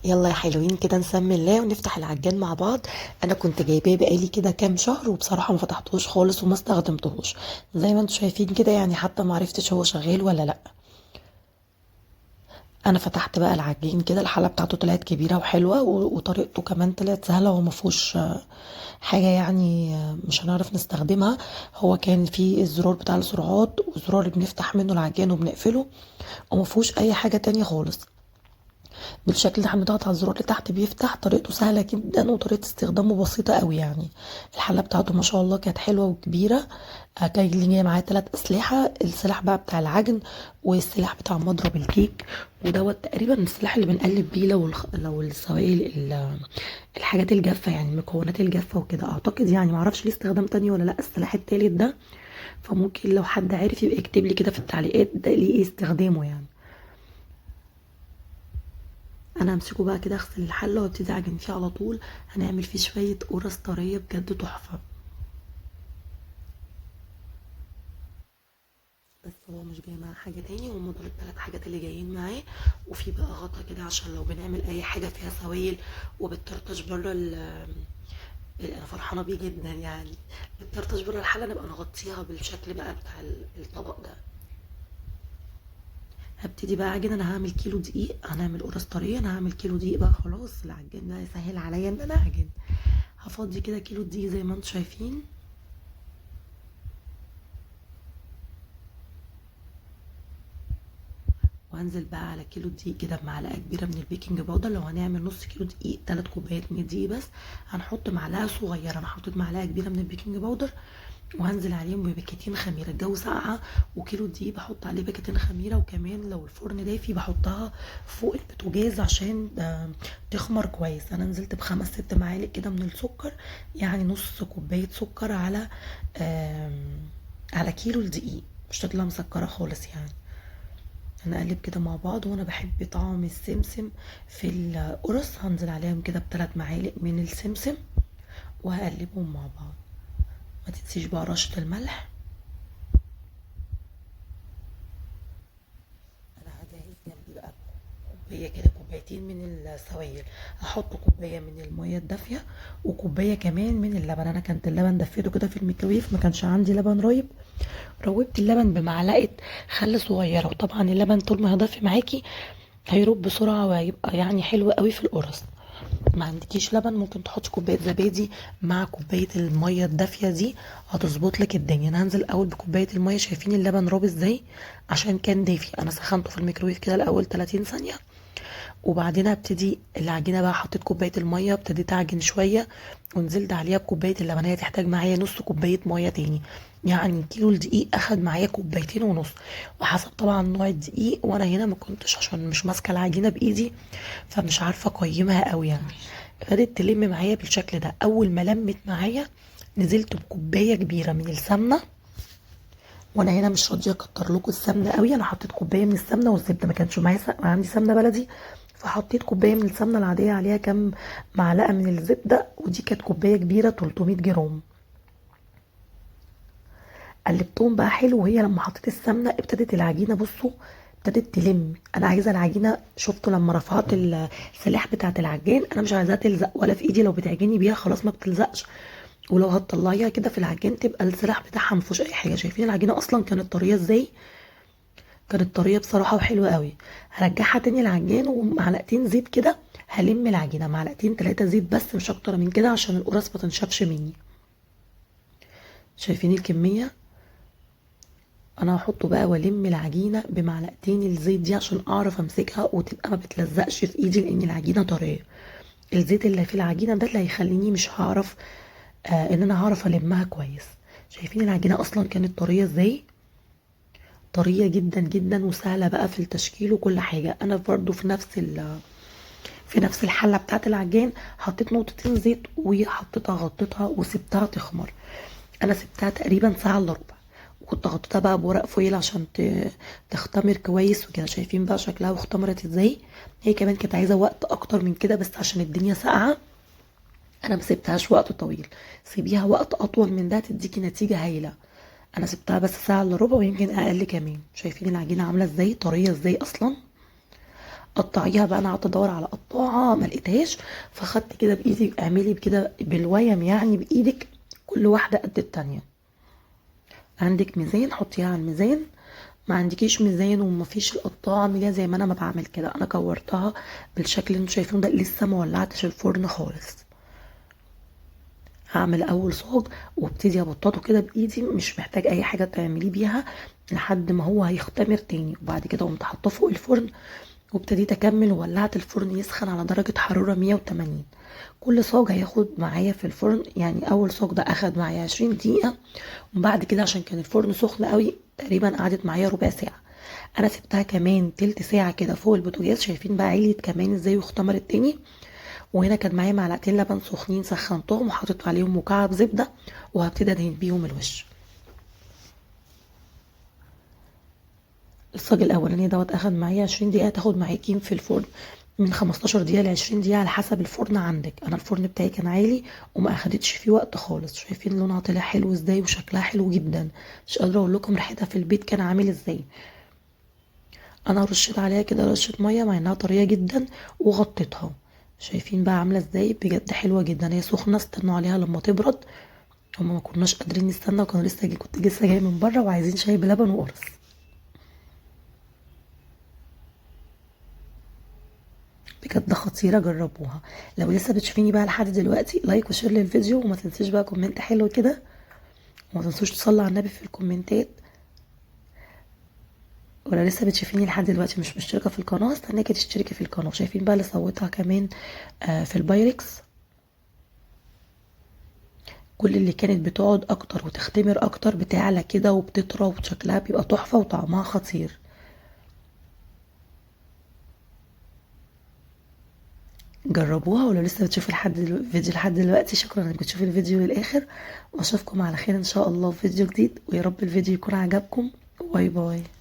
يلا يا حلوين كده نسمي الله ونفتح العجان مع بعض. انا كنت جايباه بقالي كده كام شهر وبصراحة ما فتحتهوش خالص وما استخدمتهوش، زي ما انتم شايفين كده، يعني حتى ما عرفتش هو شغال ولا لا. انا فتحت بقى العجين كده، الحلة بتاعته طلعت كبيرة وحلوه وطريقته كمان طلعت سهلة وما فيهوش حاجة يعني مش هنعرف نستخدمها. هو كان فيه الزرار بتاع السرعات والزرار اللي بنفتح منه العجين وبنقفله، وما فيهوش اي حاجة تانية خالص. بالشكل ده هنضغط على الزرار اللي تحت بيفتح. طريقته سهلة جدا وطريقه استخدامه بسيطة قوي. يعني الحلة بتاعته ما شاء الله كانت حلوة وكبيره. كان لي معايا 3 اسلحة، السلاح بقى بتاع العجن والسلاح بتاع مضرب الكيك، ودوت تقريبا السلاح اللي بنقلب بيه لو السوائل الحاجات الجافه، يعني المكونات الجافه وكده اعتقد، يعني ما اعرفش ليه استخدام تاني ولا لا السلاح التالت ده، فممكن لو حد عارف يبقى يكتب لي كده في التعليقات ده ليه ايه استخدامه. يعني انا همسكه بقى كده اغسل الحلة وابتدي اعجن فيه على طول. هنعمل فيه شوية قرص طرية بجد تحفة، بس هو مش جاي معاه حاجة تاني، هما دول التلات حاجات اللي جايين معاه. وفي بقى غطا كده عشان لو بنعمل اي حاجة فيها سوائل وبتطرطش بره انا فرحانة بيه جدا، يعني بتطرطش بره الحلة نبقى نغطيها بالشكل بقى بتاع الطبق ده. هبتدي بقى اعجن. انا هعمل كيلو دقيق، هنعمل قرص طرية. انا هعمل كيلو دقيق بقى، خلاص العجان ده يسهل عليا ان انا اعجن. هفضي كده كيلو دقيق زي ما انتم شايفين. وهنزل بقى على كيلو دقيق كده بمعلقه كبيرة من ال baking powder. لو هنعمل نص كيلو دقيق 3 كوبايات من الدقيق بس، هنحط معلقه صغيرة. انا حطيت معلقه كبيرة من ال baking powder وهنزل عليهم بباكيتين خميره. الجو ساقعه وكيلو دقيق بحط عليه باكيتين خميره، وكمان لو الفرن دافي بحطها فوق البوتاجاز عشان تخمر كويس. انا نزلت بخمس ست معالق كده من السكر، يعني نص كوباية سكر على كيلو الدقيق، مش تطلع مسكره خالص. يعني هنقلب كده مع بعض. وانا بحب طعم السمسم في القرص، هنزل عليهم كده بثلاث معالق من السمسم وهقلبهم مع بعض. ما تنسيش بقى رشة الملح. انا هجهز جنبي بقى كوباية كده، كوبايتين من السوائل، هحط كوباية من المية الدافية وكوباية كمان من اللبن. انا كانت اللبن دفيته كده في الميكرويف، ما كانش عندي لبن رايب، روبت اللبن بمعلقة خل صغيرة. وطبعا اللبن طول ما هيدفي معاكي هيروب بسرعة وهيبقى حلو قوي في القرص. ما عندكيش لبن ممكن تحطي كوباية زبادي مع كوباية المية الدافية دي، هتظبط لك الدنيا. انا هنزل الاول بكوباية المية. شايفين اللبن راب ازاي؟ عشان كان دافي، انا سخنته في الميكرويف كده الاول 30 ثانية، وبعدين هبتدي العجينة بقى. حطيت كوباية المية، ابتديت اعجن شوية ونزلت عليها بكوباية اللبن. هي تحتاج معايا نص كوباية مية تاني، يعني كيلو الدقيق اخد معايا كوبايتين ونص، وحسب طبعا نوع الدقيق. وانا هنا ما كنتش عشان مش ماسكة العجينة بايدي فمش عارفة اقيمها قوي. ابتدت تلم معايا بالشكل ده. اول ما لمت معايا نزلت بكوباية كبيرة من السمنة، وانا هنا مش راضية اكتر لكم السمنة قوي. انا حطيت كوباية من السمنة والزبدة، ما كانش معايا عندي سمنة بلدي، فحطيت كوباية من السمنة العادية عليها كام معلقة من الزبدة، ودي كانت كوباية كبيرة 300 جرام. قلبتهم بقى حلو، وهي لما حطيت السمنة ابتدت العجينة، بصوا ابتدت تلم. انا عايزة العجينة، شفتوا لما رفعت السلاح بتاعة العجان، انا مش عايزاها تلزق ولا في ايدي، لو بتعجني بيها خلاص ما بتلزقش، ولو هتطلعيها كده في العجان تبقى السلاح بتاعها ما فيهوش اي حاجة. شايفين العجينة اصلا كانت طرية ازاي؟ كانت طرية بصراحة وحلوة قوي. هرجعها تاني العجان ومعلقتين زيت كده، هلم العجينة معلقتين 3 زيت بس، مش اكتر من كده عشان القرص ما تنشفش مني. شايفين الكمية؟ انا هحطه بقى والم العجينة بمعلقتين الزيت دي عشان اعرف امسكها وتبقى ما بتلزقش في ايدي، لان العجينة طرية. الزيت اللي في العجينة ده اللي هيخليني مش هعرف، ان انا هعرف المها كويس. شايفين العجينة اصلا كانت طرية ازاي؟ طرية جدا جدا وسهلة بقى في التشكيل وكل حاجة. انا برضو في نفس الحلة بتاعت العجان حطيت نقطتين زيت وحطيتها، غطيتها وسبتها تخمر. انا سبتها تقريبا ساعة الا ربع، وكنت غطيتها بقى بورق فويل عشان تختمر كويس وكده. شايفين بقى شكلها واختمرت ازاي؟ هي كمان كانت عايزة وقت اكتر من كده، بس عشان الدنيا ساقعة انا ما سبتهاش وقت طويل. سيبيها وقت اطول من ده تديكي نتيجة هايلة. انا سبتها بس ساعة الا ربع ويمكن اقل كمان. شايفين العجينة عاملة ازاي؟ طرية ازاي اصلا؟ قطعيها بقى. انا قعدت ادور على قطاعه ما لقيتهاش، فخدت كده بايدي، اعملي كده بالويم يعني بايدك، كل واحدة قد التانية. عندك ميزان حطيها على الميزان، ما عندكيش ميزان ومفيش القطاعه اعمليها زي ما انا ما بعمل كده. انا كورتها بالشكل اللي انتوا شايفينه ده، لسه ما ولعتش الفرن خالص. هعمل اول صاج وابتدي ابططه كده بايدي، مش محتاج اي حاجة تعمليه بيها لحد ما هو هيختمر تاني. وبعد كده قمت حاطاه فوق الفرن وابتديت اكمل، وولعت الفرن يسخن على درجه حرارة 180. كل صاج هياخد معايا في الفرن، يعني اول صاج ده اخد معايا 20 دقيقة، وبعد كده عشان كان الفرن سخن قوي تقريبا قعدت معايا ربع ساعة. انا سبتها كمان تلت ساعة كده فوق البوتاجاز. شايفين بقى عليت كمان ازاي واختمرت تاني. وهنا كان معايا معلقتين لبن سخنين سخنتهم وحطيت عليهم مكعب زبدة، وهبتدي ادهن بيهم الوش. الصاج الاولاني دوت اخد معايا 20 دقيقة، تاخد معاكي في الفرن من 15 دقيقة ل 20 دقيقة على حسب الفرن عندك. انا الفرن بتاعي كان عالي وما اخدتش فيه وقت خالص. شايفين لونها طلع حلو ازاي وشكلها حلو جدا، مش قادرة اقول لكم ريحتها في البيت كان عامل ازاي. انا رشيت عليها كده رشه مية مع انها طرية جدا وغطيتها. شايفين بقى عامله ازاي، بجد حلوة جدا. هي سخنة، استنوا عليها لما تبرد، هما ما كناش قادرين نستنى، وكانوا لسه كنت لسه جاية من بره وعايزين شاي بلبن وقرص. بجد خطيرة، جربوها. لو لسه بتشوفيني بقى لحد دلوقتي like و share للفيديو، وما تنسيش بقى comment حلو كده، وما تنسوش تصلوا على النبي في الكومنتات. ولو لسه بتشوفيني لحد دلوقتي مش مشتركة في القناة، استناكي تشتركي في القناة. شايفين بقى اللي صوتها كمان في البايركس، كل اللي كانت بتقعد اكتر وتختمر اكتر بتعلى كده وبتطرى وشكلها بيبقى تحفة وطعمها خطير. جربوها. ولو لسه بتشوفوا لحد الفيديو لحد دلوقتي، شكرا انكم تشوفوا الفيديو للاخر، واشوفكم على خير ان شاء الله في فيديو جديد، ويا رب الفيديو يكون عجبكم. bye bye.